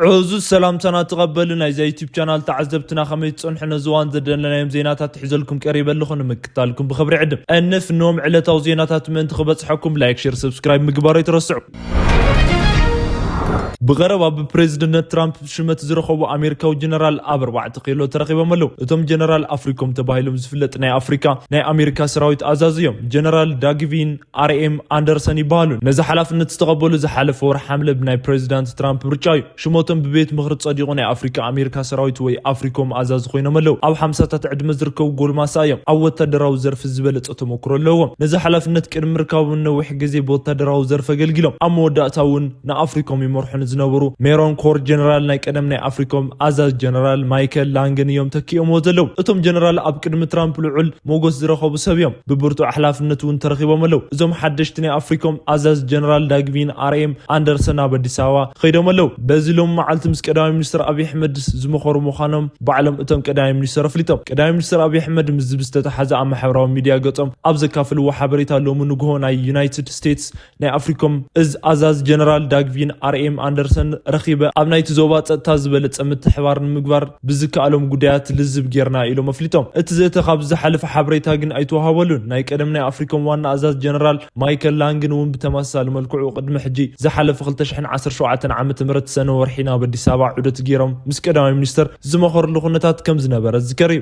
ዕዙዝ ሰላምታና ተቐበሉ። ናይዛ ዩቲዩብ ቻናል ተዓዘብትና ከመይ ትጸንሑ? ነዚ እዋን ዘደለናዮም ዜናታት ሒዘልኩም ቀሪበ ኣለኹ። ንምክታልኩም ብኽብሪ ዕድም። እንፍ ኖም ዕለታዊ ዜናታት ምእንቲ ክበጽሐኩም ላይክ፣ ሼር፣ ሰብስክራይብ ምግባር ኣይትረስዑ። ብቐረባ ብፕሬዝደንት ትራምፕ ሽመት ዝረኸቡ ኣሜሪካዊ ጀነራል ኣብ ኣርባዕተ ኪሎ ተረኺቦም ኣለዉ። እቶም ጀነራል ኣፍሪኮም ተባሂሎም ዝፍለጥ ናይ ኣፍሪካ ናይ ኣሜሪካ ሰራዊት ኣዛዚ እዮም። ጀነራል ዳግቪን ኣርኤም ኣንደርሰን ይበሃሉ። ነዚ ሓላፍነት ዝተቐበሉ ዝሓለፈ ወርሒ ሓምለ ብናይ ፕሬዝዳንት ትራምፕ ምርጫ እዩ። ሽሞቶም ብቤት ምኽሪ ጸዲቑ ናይ ኣፍሪካ ኣሜሪካ ሰራዊት ወይ ኣፍሪኮም ኣዛዚ ኮይኖም ኣለዉ። ኣብ ሓምሳታት ዕድመ ዝርከቡ ጎልማሳ እዮም። ኣብ ወታደራዊ ዘርፊ ዝበለጸ ተመክሮ ኣለዎም። ነዚ ሓላፍነት ቅድሚ ምርካቦም ነዊሕ ግዜ ብወታደራዊ ዘርፊ ኣገልጊሎም። ኣብ መወዳእታ እውን ንኣፍሪኮም ይመርሑ ንዝነበሩ ሜሮን ኮር ጀነራል ናይ ቀደም ናይ ኣፍሪኮም ኣዛዚ ጀነራል ማይከል ላንግን እዮም ተኪኦምዎ ዘለዉ። እቶም ጀነራል ኣብ ቅድሚ ትራምፕ ልዑል ሞገስ ዝረኸቡ ሰብ እዮም። ብብርቱዕ ሓላፍነት እውን ተረኺቦም ኣለዉ። እዞም ሓደሽቲ ናይ ኣፍሪኮም ኣዛዚ ጀነራል ዳግቪን ኣርኤም ኣንደርሰን ኣብ ኣዲስ ኣበባ ከይዶም ኣለዉ። በዚ ሎም መዓልቲ ምስ ቀዳማይ ሚኒስትር ኣብይ ኣሕመድ ዝመኸሩ ምዃኖም ባዕሎም እቶም ቀዳማይ ሚኒስትር ኣፍሊጦም። ቀዳማይ ሚኒስትር ኣብይ ኣሕመድ ምስዚ ብዝተተሓዘ ኣብ ማሕበራዊ ሚድያ ገጾም ኣብ ዘካፍልዎ ሓበሬታ ሎሚ ንግሆ ናይ ዩናይትድ ስቴትስ ናይ ኣፍሪኮም እዝ ኣዛዚ ጀነራል ዳግቪን ኣርኤም ኣንደርሰን ረኺበ ኣብ ናይቲ ዞባ ጸጥታ ዝበለጸ ምትሕባር ንምግባር ብዝከኣሎም ጉዳያት ልዝብ ጌርና ኢሎም ኣፍሊጦም። እቲ ዘተ ካብ ዝሓለፈ ሓበሬታ ግን ኣይተዋሃበሉን። ናይ ቀደም ናይ ኣፍሪኮም ዋና ኣዛዚ ጀነራል ማይከል ላንግን እውን ብተመሳሳሊ መልክዑ ቅድሚ ሕጂ ዝሓለፈ ክልተ ሽሕን ዓሰርተ ሸውዓተን ዓመተ ምህረት ሰነ ወርሒ ናብ ኣዲስ ኣበባ ዑደት ገይሮም ምስ ቀዳማይ ሚኒስትር ዝመኸርሉ ኩነታት ከም ዝነበረ ዝዝከር እዩ።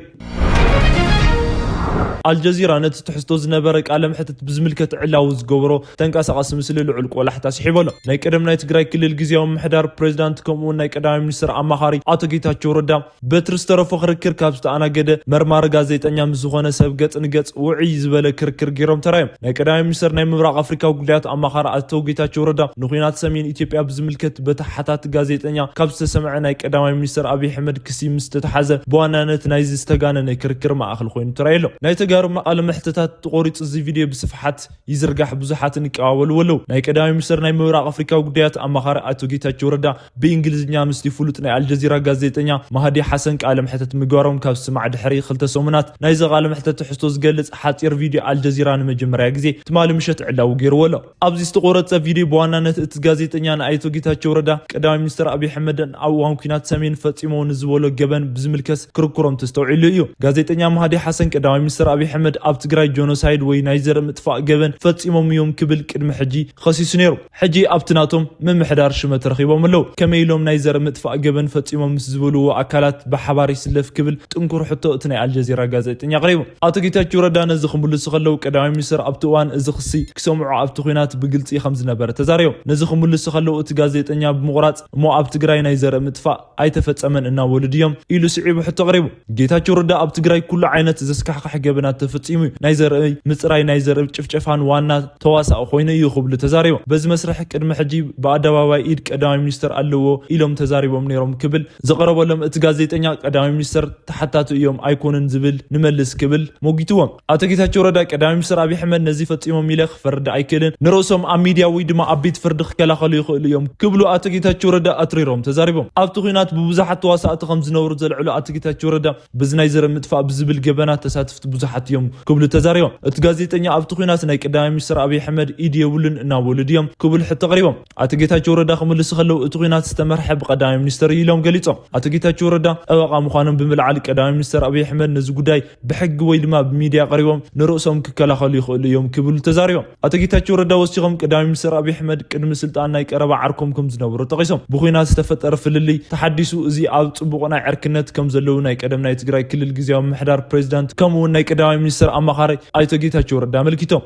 ኣልጀዚራ ነቲ ትሕዝቶ ዝነበረ ቃለ መሕትት ብዝምልከት ዕላዊ ዝገበሮ ተንቀሳቓሲ ምስሊ ልዑል ቆላሕታ ስሒቡ ኣሎ። ናይ ቀደም ናይ ትግራይ ክልል ግዝያዊ ምምሕዳር ፕሬዚዳንት ከምኡውን ናይ ቀዳማይ ሚኒስትር ኣማኻሪ ኣቶ ጌታቸው ረዳ በትሪ ዝተረፎ ክርክር ካብ ዝተኣናገደ መርማሪ ጋዜጠኛ ምስ ዝኾነ ሰብ ገጽ ንገጽ ውዕይ ዝበለ ክርክር ገይሮም ተራዮም። ናይ ቀዳማይ ሚኒስትር ናይ ምብራቕ ኣፍሪካ ጉዳያት ኣማኻሪ ኣቶ ጌታቸው ረዳ ንኩናት ሰሜን ኢትዮጵያ ብዝምልከት በቲ ሓታቲ ጋዜጠኛ ካብ ዝተሰምዐ ናይ ቀዳማይ ሚኒስትር ኣብይ ኣሕመድ ክሲ ምስ ተተሓዘ ብዋናነት ናይዚ ዝተጋነነ ክርክር ማእኸል ኮይኑ ተራዮ ኣሎ። ናይ ተጋሩ ቃለ መሕትታት ተቖሪጹ እዚ ቪድዮ ብስፍሓት ይዝርጋሕ ብዙሓትን ይቀባበልዎ ኣለዉ። ናይ ቀዳማይ ሚኒስትር ናይ ምብራቕ ኣፍሪካ ጉዳያት ኣማኻሪ ኣቶ ጌታቸው ረዳ ብእንግሊዝኛ ምስቲ ፍሉጥ ናይ ኣልጀዚራ ጋዜጠኛ ማህዲ ሓሰን ቃለ መሕተት ምግባሮም ካብ ዝስማዕ ድሕሪ ክልተ ሰሙናት ናይዚ ቃለ መሕተት ትሕዝቶ ዝገልጽ ሓጺር ቪድዮ ኣልጀዚራ ንመጀመርያ ግዜ ትማሊ ምሸት ዕላዊ ገይርዎ ኣሎ። ኣብዚ ዝተቖረጸ ቪድዮ ብዋናነት እቲ ጋዜጠኛ ንኣይቶ ጌታቸው ረዳ ቀዳማይ ሚኒስትር ኣብይ ኣሕመድን ኣብ እዋን ኲናት ሰሜን ፈጺሞ ንዝበሎ ገበን ብዝምልከት ክርክሮም ተስተውዒሉ እዩ። ጋዜጠኛ ማህዲ ሓሰን ቀዳማይ ሚኒስትር ኣብይ ኣሕመድ ኣብ ትግራይ ጆኖሳይድ ወይ ናይ ዘርኢ ምጥፋእ ገበን ፈጺሞም እዮም ክብል ቅድሚ ሕጂ ከሲሱ ነይሩ። ሕጂ ኣብቲ ናቶም ምምሕዳር ሽመት ረኺቦም ኣለዉ። ከመይ ኢሎም ናይ ዘርኢ ምጥፋእ ገበን ፈጺሞም ምስ ዝበልዎ ኣካላት ብሓባር ይስለፍ ክብል ጥንኩር ሕቶ እቲ ናይ ኣልጀዚራ ጋዜጠኛ ኣቕሪቡ። ኣቶ ጌታቸው ረዳ ነዚ ክምልሱ ከለዉ ቀዳማይ ሚኒስትር ኣብቲ እዋን እዚ ክሲ ክሰምዑ ኣብቲ ኲናት ብግልጺ ከም ዝነበረ ተዛሪቦም። ነዚ ክምልሱ ከለዉ እቲ ጋዜጠኛ ብምቑራጽ እሞ ኣብ ትግራይ ናይ ዘርኢ ምጥፋእ ኣይተፈጸመን እናበሉ ድዮም ኢሉ ስዒቡ ሕቶ ኣቕሪቡ። ጌታቸው ረዳ ኣብ ትግራይ ኩሉ ዓይነት ዘስካሕክሕ ገበናት ተፈጺሙ እዩ። ናይ ዘርኢ ምጽራይ፣ ናይ ዘርኢ ጭፍጨፋን ዋና ተዋሳኢ ኮይኑ እዩ ክብሉ ተዛሪቦም። በዚ መስርሕ ቅድሚ ሕጂ ብኣደባባይ ኢድ ቀዳማይ ሚኒስትር ኣለዎ ኢሎም ተዛሪቦም ነይሮም ክብል ዝቐረበሎም እቲ ጋዜጠኛ ቀዳማይ ሚኒስትር ተሓታቲ እዮም ኣይኮኑን ዝብል ንመልስ ክብል ሞጊትዎም። ኣቶ ጌታቸው ረዳ ቀዳማይ ሚኒስትር ኣብይ ኣሕመድ ነዚ ፈጺሞም ኢለ ክፈርድ ኣይክእልን፣ ንርእሶም ኣብ ሚድያ ወይ ድማ ኣብ ቤት ፍርዲ ክከላኸሉ ይኽእሉ እዮም ክብሉ ኣቶ ጌታቸው ረዳ ኣትሪሮም ተዛሪቦም። ኣብቲ ኲናት ብብዙሓት ተዋሳእቲ ከም ዝነበሩ ዘልዕሉ ኣቶ ጌታቸው ረዳ በዚ ናይ ዘርኢ ምጥፋእ ብዝብል ገበናት ተሳተፍቲ ብዙሓት እዮም ክብሉ ተዛሪቦም። እቲ ጋዜጠኛ ኣብቲ ኲናት ናይ ቀዳማይ ሚኒስትር ኣብይ ኣሕመድ ኢድ የብሉን እናበሉ ድዮም ክብል ሕቶ ኣቕሪቦም። ኣቶ ጌታቸው ረዳ ክምልሱ ከለዉ እቲ ኲናት ዝተመርሐ ብቀዳማይ ሚኒስትር እዩ ኢሎም ገሊጾም። ኣቶ ጌታቸው ረዳ ጠበቓ ምዃኖም ብምልዓል ቀዳማይ ሚኒስትር ኣብይ ኣሕመድ ነዚ ጉዳይ ብሕጊ ወይ ድማ ብሚድያ ቀሪቦም ንርእሶም ክከላኸሉ ይኽእሉ እዮም ክብሉ ተዛሪቦም። ኣቶ ጌታቸው ረዳ ወሲኾም ቀዳማይ ሚኒስትር ኣብይ ኣሕመድ ቅድሚ ስልጣን ናይ ቀረባ ዓርኮም ከም ዝነበሩ ጠቒሶም። ብኲናት ዝተፈጠረ ፍልልይ ተሓዲሱ እዚ ኣብ ጽቡቕ ናይ ዕርክነት ከም ዘለዉ ናይ ቀደም ናይ ትግራይ ክልል ግዝያዊ ምምሕዳር ፕሬዚዳንት ከምኡ እውን ናይ ቀዳማይ ሚኒስትር ኣማኻሪ ኣይቶ ጌታቸው ረዳ ኣመልኪቶም።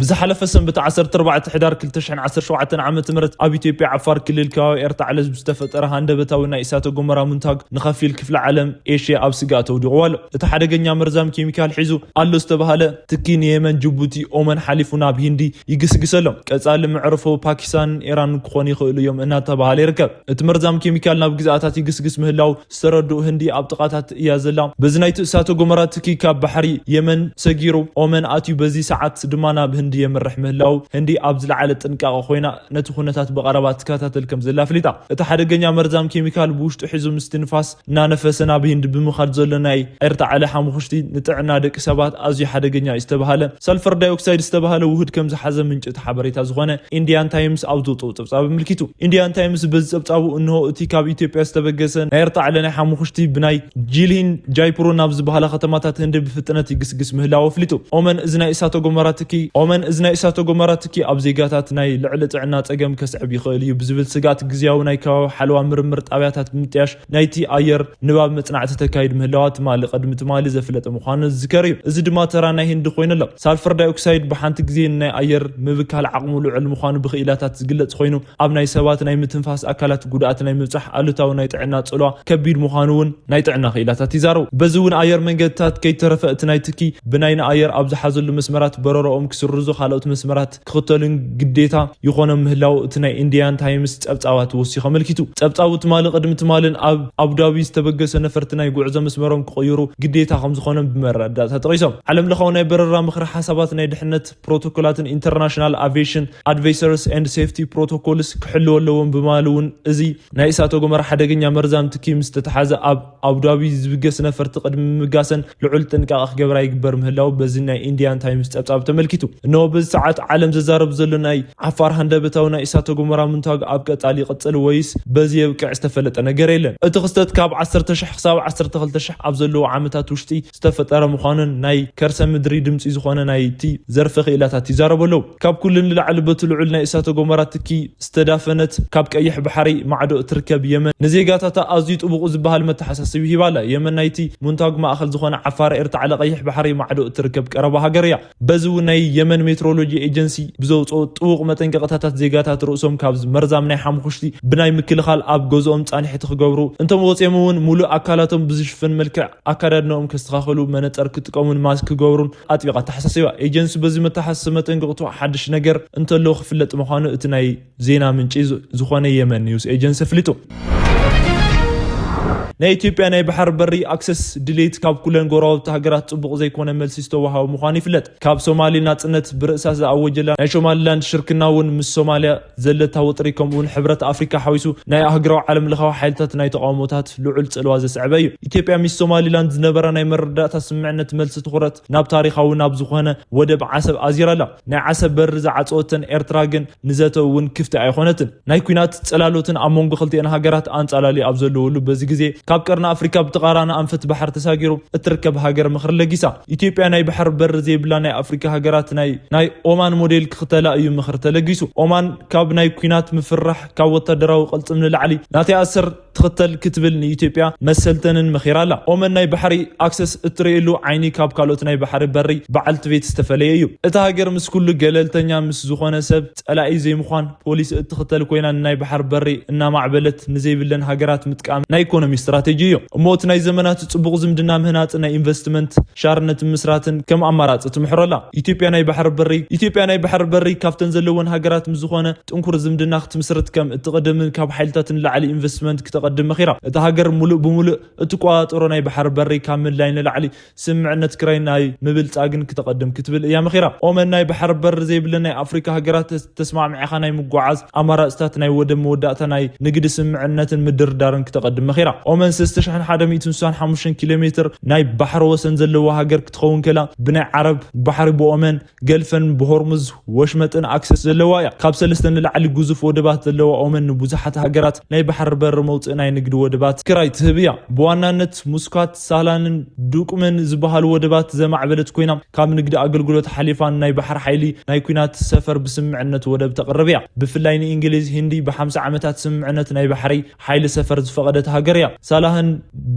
ብዝሓለፈ ሰንበት ዓሰርተ ኣርባዕተ ሕዳር ክልተ ሽሕን ዓሰርተ ሸውዓተን ዓመተ ምህረት ኣብ ኢትዮጵያ ዓፋር ክልል ከባቢ ኤርታዕለ ዝተፈጠረ ሃንደበታዊ ናይ እሳተ ጎመራ ምንታግ ንኸፊል ክፍለ ዓለም ኤሽያ ኣብ ስግኣት ኣውዲቕዎ ኣሎ። እቲ ሓደገኛ መርዛም ኬሚካል ሒዙ ኣሎ ዝተባህለ ትኪ ንየመን፣ ጅቡቲ፣ ኦመን ሓሊፉ ናብ ሂንዲ ይግስግስ ኣሎ። ቀጻሊ መዕርፎ ፓኪስታንን ኢራንን ክኾኑ ይኽእሉ እዮም እናተባህለ ይርከብ። እቲ መርዛም ኬሚካል ናብ ግዝኣታት ይግስግስ ምህላው ዝተረድኡ ህንዲ ኣብ ጥቓታት እያ ዘላ። በዚ ናይቲ እሳተ ጎመራ ትኪ ካብ ባሕሪ የመን ሰጊሩ ኦመን ኣትዩ በዚ ሰዓት ድማ ናብ ህንዲ የምርሕ ምህላው፣ ህንዲ ኣብ ዝለዓለ ጥንቃቐ ኮይና ነቲ ኩነታት ብቐረባ ትከታተል ከም ዘላ ኣፍሊጣ። እቲ ሓደገኛ መርዛም ኬሚካል ብውሽጡ ሒዙ ምስቲ ንፋስ እናነፈሰ ናብ ህንዲ ብምኻድ ዘሎ ናይ ኤርታዕለ ሓሙኽሽቲ ንጥዕና ደቂ ሰባት ኣዝዩ ሓደገኛ እዩ ዝተባሃለ ሳልፈር ዳይኦክሳይድ ዝተባሃለ ውሁድ ከም ዝሓዘ ምንጪ እቲ ሓበሬታ ዝኾነ ኢንዲያን ታይምስ ኣብ ዘውፅኦ ጸብጻብ ኣመልኪቱ። ኢንዲያን ታይምስ በዚ ጸብጻቡ እንሆ እቲ ካብ ኢትዮጵያ ዝተበገሰ ናይ ኤርታዕለ ናይ ሓሙኽሽቲ ብናይ ጂልሂን ጃይፕሮ ናብ ዝበሃላ ከተማታት ህንዲ ብፍጥነት ይግስግስ ምህላው ኣፍሊጡ። ኦመን እዚ ናይ እሳተ ጎመራ ትኪ ኦመን እዚ ናይ እሳተ ጎመራ ትኪ ኣብ ዜጋታት ናይ ልዕሊ ጥዕና ጸገም ከስዕብ ይኽእል እዩ ብዝብል ስግኣት ግዝያዊ ናይ ከባቢ ሓለዋ ምርምር ጣብያታት ብምጥያሽ ናይቲ ኣየር ንባብ መጽናዕቲ ተካይድ ምህላዋ ትማሊ ቅድሚ ትማሊ ዘፍለጠ ምዃኑ ዝዝከር እዩ። እዚ ድማ ተራ ናይ ህንዲ ኮይኑ ኣሎ። ሳልፈር ዳይኦክሳይድ ብሓንቲ ግዜ ናይ ኣየር ምብካል ዓቕሙ ልዑል ምዃኑ ብክኢላታት ዝግለጽ ኮይኑ ኣብ ናይ ሰባት ናይ ምትንፋስ ኣካላት ጉድኣት ናይ ምብጻሕ ኣሉታዊ ናይ ጥዕና ጽልዋ ከቢድ ምዃኑ እውን ናይ ጥዕና ክኢላታት ይዛረቡ። በዚ እውን ኣየር መንገድታት ከይተረፈ እቲ ናይ ትኪ ብናይ ንኣየር ኣብ ዝሓዘሉ መስመራት በረራኦም ክስርዙ ካልኦት መስመራት ክኽተሉን ግዴታ ይኾኖም ምህላው እቲ ናይ ኢንዲያን ታይምስ ጸብጻባት ወሲኹ ኣመልኪቱ። ጸብጻቡ ትማሊ ቅድሚ ትማልን ኣብ ኣቡዳቢ ዝተበገሰ ነፈርቲ ናይ ጉዕዞ መስመሮም ክቕይሩ ግዴታ ከም ዝኾኖም ብመረዳእታ ጠቒሶም። ዓለም ለኻዊ ናይ በረራ ምኽሪ ሓሳባት ናይ ድሕነት ፕሮቶኮላትን ኢንተርናሽናል ኣቪዬሽን ኣድቫይዘርስ ኤንድ ሴፍቲ ፕሮቶኮልስ ክሕልው ኣለዎም ብማል እውን እዚ ናይ እሳተ ጎመራ ሓደገኛ መርዛም ትኪ ምስ ተተሓዘ ኣብ ኣቡዳቢ ዝብገስ ነፈርቲ ቅድሚ ምብጋሰን ልዑል ጥንቃቐ ክገብራ ይግበር ምህላው በዚ ናይ ኢንዲያን ታይምስ ጸብጻብ ተመልኪቱ። እነሆ በዚ ሰዓት ዓለም ዘዛረብ ዘሎ ናይ ዓፋር ሃንደበታዊ ናይ እሳተ ጎመራ ምንታግ ኣብ ቀጻሊ ይቕጽል ወይስ በዚ የብቅዕ ዝተፈለጠ ነገር የለን። እቲ ክስተት ካብ ዓሰርተ ሽሕ ክሳብ ዓሰርተ ክልተ ሽሕ ኣብ ዘለዉ ዓመታት ውሽጢ ዝተፈጠረ ምዃኑን ናይ ከርሰ ምድሪ ድምጺ ዝኾነ ናይቲ ዘርፈ ክኢላታት ይዛረቡ ኣለዉ። ካብ ኩሉ ንላዕሊ በቲ ልዑል ናይ እሳተ ጎመራ ትኪ ዝተዳፈነት ካብ ቀይሕ ባሕሪ ማዕዶ እትርከብ የመን ንዜጋታታ ኣዝዩ ጥቡቕ ዝበሃል መተሓሳስቢ ሂባ ኣላ። የመን ናይቲ ሙንታግ ማእኸል ዝኾነ ዓፋር ኤርታዕለ ቀይሕ ባሕሪ ማዕዶ እትርከብ ቀረባ ሃገር እያ። በዚ እውን ናይ የመን ሜትሮሎጂ ኤጀንሲ ብዘውፅኦ ጥቡቕ መጠንቀቕታታት ዜጋታት ርእሶም ካብ መርዛም ናይ ሓምኹሽቲ ብናይ ምክልኻል ኣብ ገዝኦም ፃንሒቲ ክገብሩ እንቶም ወፂኦም እውን ሙሉእ ኣካላቶም ብዝሽፍን መልክዕ ኣካዳድናኦም ከስተኻኸሉ መነፀር ክጥቀሙን ማስክ ክገብሩን ኣጥቢቓ ተሓሳሲባ። ኤጀንሲ በዚ መተሓሳሲ መጠንቀቕቱ ሓድሽ ነገር እንተሎ ክፍለጥ ምዃኑ እቲ ናይ ዜና ምንጪ ዝ-፣ ዝኾነ የመን ኒውስ ኤጀንሲ ኣፍሊጡ። ናይ ኢትዮጵያ ናይ ባሕር በሪ ኣክሰስ ድሌት ካብ ኩለን ጎረባብቲ ሃገራት ጽቡቕ ዘይኮነ መልሲ ዝተዋሃቦ ምዃኑ ይፍለጥ። ካብ ሶማሊ ናጽነት ብርእሳ ዝኣወጀላ ናይ ሶማሊላንድ ሽርክና እውን ምስ ሶማልያ ዘለታ ወጥሪ ከምኡውን ሕብረት ኣፍሪካ ሓዊሱ ናይ ኣህግራዊ ዓለም ለኻዊ ሓይልታት ናይ ተቃውሞታት ልዑል ጽልዋ ዘስዐበ እዩ። ኢትዮጵያ ምስ ሶማሊላንድ ዝነበራ ናይ መረዳእታ ስምዕነት መልሲ ትኹረት ናብ ታሪኻዊ ናብ ዝኾነ ወደብ ዓሰብ ኣዚራ ኣላ። ናይ ዓሰብ በሪ ዝዓጸወተን ኤርትራ ግን ንዘተ እውን ክፍቲ ኣይኾነትን። ናይ ኲናት ጽላሎትን ኣብ መንጎ ክልቲኤን ሃገራት ኣንጻላልዩ ኣብ ዘለወሉ በዚ ግዜ ካብ ቀርኒ ኣፍሪካ ብተቓራኒ ኣንፈት ባሕር ተሳጊሩ እትርከብ ሃገር ምኽሪ ለጊሳ። ኢትዮጵያ ናይ ባሕር በሪ ዘይብላ ናይ ኣፍሪካ ሃገራት ናይ ናይ ኦማን ሞዴል ክኽተላ እዩ ምኽሪ ተለጊሱ። ኦማን ካብ ናይ ኲናት ምፍራሕ ካብ ወታደራዊ ቅልጽም ንላዕሊ ናተይ ኣሰር ትኽተል ክትብል ንኢትዮጵያ መሰልተንን መኺራ ኣላ። ኦመን ናይ ባሕሪ ኣክሰስ እትርእየሉ ዓይኒ ካብ ካልኦት ናይ ባሕሪ በሪ በዓልቲ ቤት ዝተፈለየ እዩ። እታ ሃገር ምስ ኩሉ ገለልተኛ ምስ ዝኾነ ሰብ ጸላኢ ዘይምዃን ፖሊሲ እትኽተል ኮይና ንናይ ባሕሪ በሪ እናማዕበለት ንዘይብለን ሃገራት ምጥቃም ናይ ኢኮኖሚ ስትራቴጂ እዩ። እሞ እቲ ናይ ዘመናት ጽቡቕ ዝምድና ምህናጽ ናይ ኢንቨስትመንት ሻርነት ምስራትን ከም ኣማራጺ ትምሕሮ ኣላ። ኢትዮጵያ ናይ ባሕሪ በሪ ኢትዮጵያ ናይ ባሕሪ በሪ ካብተን ዘለወን ሃገራት ምስ ዝኾነ ጥንኩር ዝምድና ክትምስርት ከም እትቕድምን ካብ ሓይልታት ንላዕሊ ኢንቨስትመንት ክተቐድም መኺራ። እታ ሃገር ሙሉእ ብሙሉእ እትቆጻጸሮ ናይ ባሕሪ በሪ ካብ ምድላይ ንላዕሊ ስምዕነት ክራይ ናይ ምብልጻግን ክተቐድም ክትብል እያ መኺራ። ኦመን ናይ ባሕሪ በሪ ዘይብለን ናይ ኣፍሪካ ሃገራት ተስ-፣ ተስማዕሚዕኻ ናይ ምጓዓዝ ኣማራጽታት ናይ ወደብ መወዳእታ ናይ ንግዲ ስምዕነትን ምድርዳርን ክተቐድም መኺራ። ኦመን ሰለስተ ሽሕን ሓደ ሚእትን ስሳን ሓሙሽተን ኪሎ ሜትር ናይ ባሕሪ ወሰን ዘለዋ ሃገር ክትኸውን ከላ ብናይ ዓረብ ባሕሪ ብኦመን ገልፈን ብሆርሙዝ ወሽመጥን ኣክሰስ ዘለዋ እያ። ካብ ሰለስተ ንላዕሊ ግዙፍ ወደባት ዘለዋ ኦመን ንብዙሓት ሃገራት ናይ ባሕሪ በሪ መውፅኢ ናይ ንግዲ ወደባት ክራይ ትህብ እያ። ብዋናነት ሙስካት፣ ሳላንን ዱቅምን ዝበሃሉ ወደባት ዘማዕበለት ኮይና ካብ ንግዲ ኣገልግሎት ሓሊፋ ናይ ባሕሪ ሓይሊ ናይ ኲናት ሰፈር ብስምምዕነት ወደብ ተቕርብ እያ። ብፍላይ ንእንግሊዝ ህንዲ ብሓምሳ ዓመታት ስምምዕነት ናይ ባሕሪ ሓይሊ ሰፈር ዝፈቐደት ሃገር እያ። ሳላህን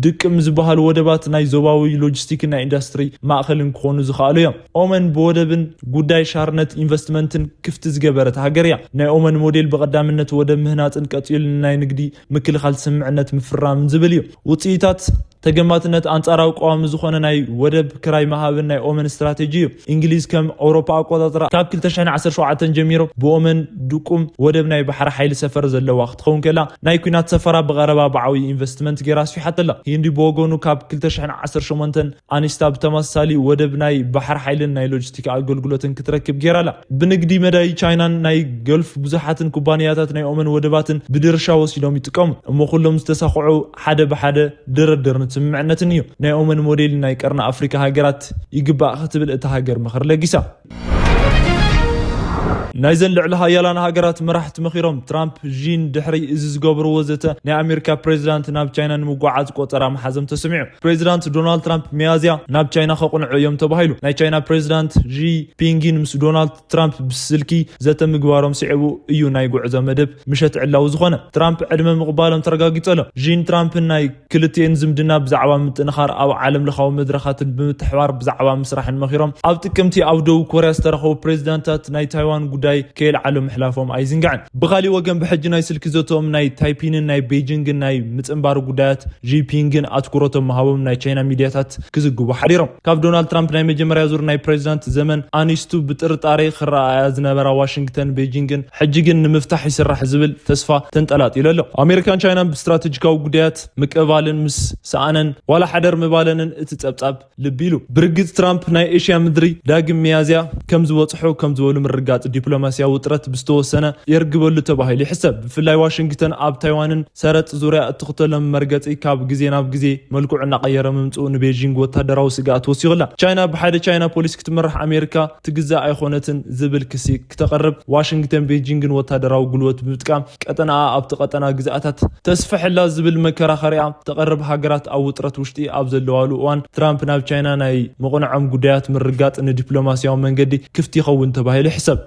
ድቅም ዝበሃሉ ወደባት ናይ ዞባዊ ሎጂስቲክን ናይ ኢንዱስትሪ ማእኸልን ክኾኑ ዝኸኣሉ እዮም። ኦመን ብወደብን ጉዳይ ሻርነት ኢንቨስትመንትን ክፍቲ ዝገበረት ሃገር እያ። ናይ ኦመን ሞዴል ብቐዳምነት ወደብ ምህናፅን ቀፂሉ ናይ ንግዲ ምክልኻል ስምምዕነት ምፍራምን ዝብል እዩ። ውፅኢታት ተገማትነት ኣንጻራዊ ቀዋሚ ዝኾነ ናይ ወደብ ክራይ ምሃብን ናይ ኦመን ስትራቴጂ እዩ። እንግሊዝ ከም ኣውሮፓ ኣቆጻጽራ ካብ ክልተ ሽሕን ዓሰርተ ሸውዓተን ጀሚሩ ብኦመን ድቁም ወደብ ናይ ባሕሪ ሓይሊ ሰፈር ዘለዋ ክትኸውን ከላ፣ ናይ ኲናት ሰፈራ ብቐረባ ብዓብዪ ኢንቨስትመንት ገይራ ኣስፊሓተላ። ሂንዲ ብወገኑ ካብ ክልተ ሽሕን ዓሰርተ ሸሞንተን ኣኒስታ ብተመሳሳሊ ወደብ ናይ ባሕሪ ሓይልን ናይ ሎጂስቲክ ኣገልግሎትን ክትረክብ ገይራላ። ብንግዲ መዳይ ቻይናን ናይ ገልፍ ብዙሓትን ኩባንያታት ናይ ኦመን ወደባትን ብድርሻ ወሲዶም ይጥቀሙ። እሞ ኩሎም ዝተሳኽዑ ሓደ ብሓደ ድርድርን ስምምዕነትን እዩ። ናይ ኦመን ሞዴል ናይ ቀርኒ ኣፍሪካ ሃገራት ይግባእ ክትብል እታ ሃገር ምኽሪ ለጊሳ። ናይዘን ልዕሊ ሃያላን ሃገራት መራሕቲ መኺሮም። ትራምፕ ዢን ድሕሪ እዚ ዝገብርዎ ዘተ ናይ ኣሜሪካ ፕሬዚዳንት ናብ ቻይና ንምጓዓዝ ቆጸራ መሓዘም ተሰሚዑ። ፕሬዚዳንት ዶናልድ ትራምፕ ሚያዝያ ናብ ቻይና ከቕንዑ እዮም ተባሂሉ። ናይ ቻይና ፕሬዚዳንት ዢ ፒንጊን ምስ ዶናልድ ትራምፕ ብስልኪ ዘተ ምግባሮም ስዒቡ እዩ ናይ ጉዕዞ መደብ ምሸት ዕላዊ ዝኾነ። ትራምፕ ዕድመ ምቕባሎም ተረጋጊጸ ኣሎ። ዢን ትራምፕን ናይ ክልቲኤን ዝምድና ብዛዕባ ምጥንኻር ኣብ ዓለም ለኻዊ መድረኻትን ብምትሕባር ብዛዕባ ምስራሕን መኺሮም። ኣብ ጥቅምቲ ኣብ ደቡብ ኮርያ ዝተረኸቡ ፕሬዚዳንታት ናይ ታይዋን ጉዳይ ከየልዓሉ ምሕላፎም ኣይዝንጋዕን። ብኻሊእ ወገን ብሕጂ ናይ ስልኪ ዘተኦም ናይ ታይፒንን ናይ ቤጂንግን ናይ ምጽንባር ጉዳያት ዢፒንግን ኣትኩሮቶም ምሃቦም ናይ ቻይና ሚድያታት ክዝግቡ ሓዲሮም። ካብ ዶናልድ ትራምፕ ናይ መጀመርያ ዙር ናይ ፕሬዚዳንት ዘመን ኣኒስቱ ብጥርጣሬ ክረኣያ ዝነበራ ዋሽንግተን ቤጂንግን ሕጂ ግን ንምፍታሕ ይስራሕ ዝብል ተስፋ ተንጠላጢሉ ኣሎ። ኣሜሪካን ቻይናን ብስትራቴጂካዊ ጉዳያት ምቅባልን ምስ ሰኣነን ዋላ ሓደር ምባለንን እቲ ጸብጻብ ልቢ ኢሉ። ብርግጽ ትራምፕ ናይ ኤሽያ ምድሪ ዳግም ሚያዝያ ከም ዝበጽሑ ከም ዝበሉ ምርጋጽ ዲፕሎማሲያዊ ውጥረት ብዝተወሰነ የርግበሉ ተባሂሉ ይሕሰብ። ብፍላይ ዋሽንግተን ኣብ ታይዋንን ሰረጥ ዙርያ እትኽተሎም መርገጺ ካብ ግዜ ናብ ግዜ መልክዑ እናቐየረ ምምጽኡ ንቤጂንግ ወታደራዊ ስግኣት ወሲኹላ። ቻይና ብሓደ ቻይና ፖሊሲ ክትመራሕ ኣሜሪካ ትግዛእ ኣይኾነትን ዝብል ክሲ ክተቐርብ ዋሽንግተን ቤጂንግን ወታደራዊ ጉልበት ብምጥቃም ቀጠናኣ ኣብቲ ቀጠና ግዝኣታት ተስፍሐላ ዝብል መከራኸሪያ ተቐርብ ሃገራት ኣብ ውጥረት ውሽጢ ኣብ ዘለዋሉ እዋን ትራምፕ ናብ ቻይና ናይ ምቕንዖም ጉዳያት ምርጋጥ ንዲፕሎማሲያዊ መንገዲ ክፍቲ ይኸውን ተባሂሉ ይሕሰብ።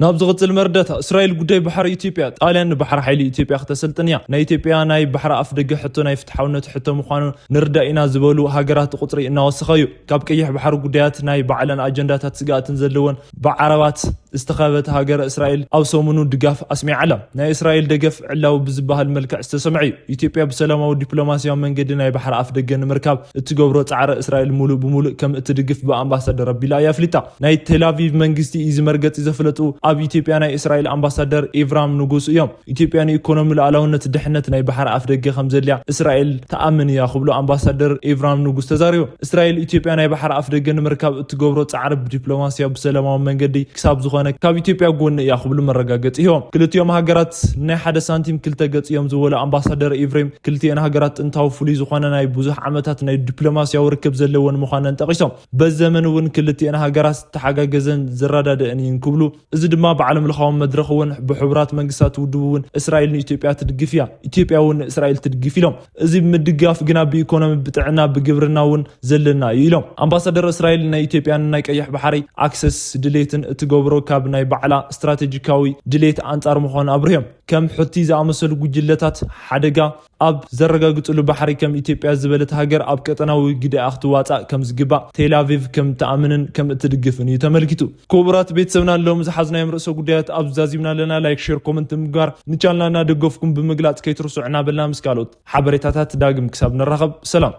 ናብ ዝቕጽል መርዳእታ እስራኤል ጉዳይ ባሕሪ ኢትዮጵያ። ጣልያን ንባሕሪ ሓይሊ ኢትዮጵያ ክተሰልጥን እያ። ናይ ኢትዮጵያ ናይ ባሕሪ ኣፍ ደገ ሕቶ ናይ ፍትሓውነት ሕቶ ምዃኑ ንርዳእ ኢና ዝበሉ ሃገራት ቁጽሪ እናወሰኸ እዩ። ካብ ቀይሕ ባሕሪ ጉዳያት ናይ ባዕለን ኣጀንዳታት ስግኣትን ዘለወን ብዓረባት ዝተኸበበት ሃገር እስራኤል ኣብ ሰሙኑ ድጋፍ ኣስሚዓ ኣላ። ናይ እስራኤል ደገፍ ዕላዊ ብዝበሃል መልክዕ ዝተሰምዐ እዩ። ኢትዮጵያ ብሰላማዊ ዲፕሎማሲያዊ መንገዲ ናይ ባሕሪ ኣፍ ደገ ንምርካብ እትገብሮ ጻዕሪ እስራኤል ሙሉእ ብሙሉእ ከም እትድግፍ ብኣምባሳደር ኣቢላ እያ ኣፍሊጣ። ናይ ቴል ኣቪቭ መንግስቲ እዚ መርገጺ ዘፍለጡ ኣብ ኢትዮጵያ ናይ እስራኤል ኣምባሳደር ኤቭራም ንጉስ እዮም። ኢትዮጵያ ንኢኮኖሚ ሉዓላውነት ድሕነት ናይ ባሕሪ ኣፍ ደገ ከም ዘድልያ እስራኤል ትኣምን እያ ክብሉ ኣምባሳደር ኤቭራም ንጉስ ተዛሪቦም። እስራኤል ኢትዮጵያ ናይ ባሕሪ ኣፍ ደገ ንምርካብ እትገብሮ ጻዕሪ ብዲፕሎማሲያዊ ብሰላማዊ መንገዲ ክሳብ ዝኾነ ካብ ኢትዮጵያ ጎኒ እያ ክብሉ መረጋገጺ ሂቦም። ክልቲኦም ሃገራት ናይ ሓደ ሳንቲም ክልተ ገጽ እዮም ዝበሉ ኣምባሳደር ኤፍሬም ክልቲኤን ሃገራት ጥንታዊ ፍሉይ ዝኾነ ናይ ብዙሕ ዓመታት ናይ ዲፕሎማሲያዊ ርክብ ዘለወን ምዃነን ጠቒሶም። በዚ ዘመን እውን ክልቲኤን ሃገራት ዝተሓጋገዘን ዝረዳደእን እየን ክብሉ፣ እዚ ድማ ብዓለም ለኻዊ መድረኽ እውን ብሕቡራት መንግስታት ውድብ እውን እስራኤል ንኢትዮጵያ ትድግፍ እያ፣ ኢትዮጵያ እውን ንእስራኤል ትድግፍ ኢሎም። እዚ ምድጋፍ ግና ብኢኮኖሚ፣ ብጥዕና፣ ብግብርና እውን ዘለና እዩ ኢሎም። ኣምባሳደር እስራኤል ናይ ኢትዮጵያን ናይ ቀይሕ ባሕሪ ኣክሰስ ድሌትን እትገብሮ ካብ ናይ ባዕላ ስትራቴጂካዊ ድሌት ኣንጻር ምዃኑ ኣብርሆም። ከም ሑቲ ዝኣመሰሉ ጉጅለታት ሓደጋ ኣብ ዘረጋግጽሉ ባሕሪ ከም ኢትዮጵያ ዝበለት ሃገር ኣብ ቀጠናዊ ግደኣ ክትዋጻእ ከም ዝግባእ ቴል ኣቪቭ ከም ትኣምንን ከም እትድግፍን እዩ ተመልኪቱ። ክቡራት ቤተሰብና ሎም ዝሓዝናዮም ርእሰ ጉዳያት ኣብ ዛዚምና ኣለና። ላይክ፣ ሼር፣ ኮመንት ምግባር ንቻልና እናደገፍኩም ብምግላጽ ከይትርስዑ እናበልና ምስ ካልኦት ሓበሬታታት ዳግም ክሳብ ንራኸብ ሰላም።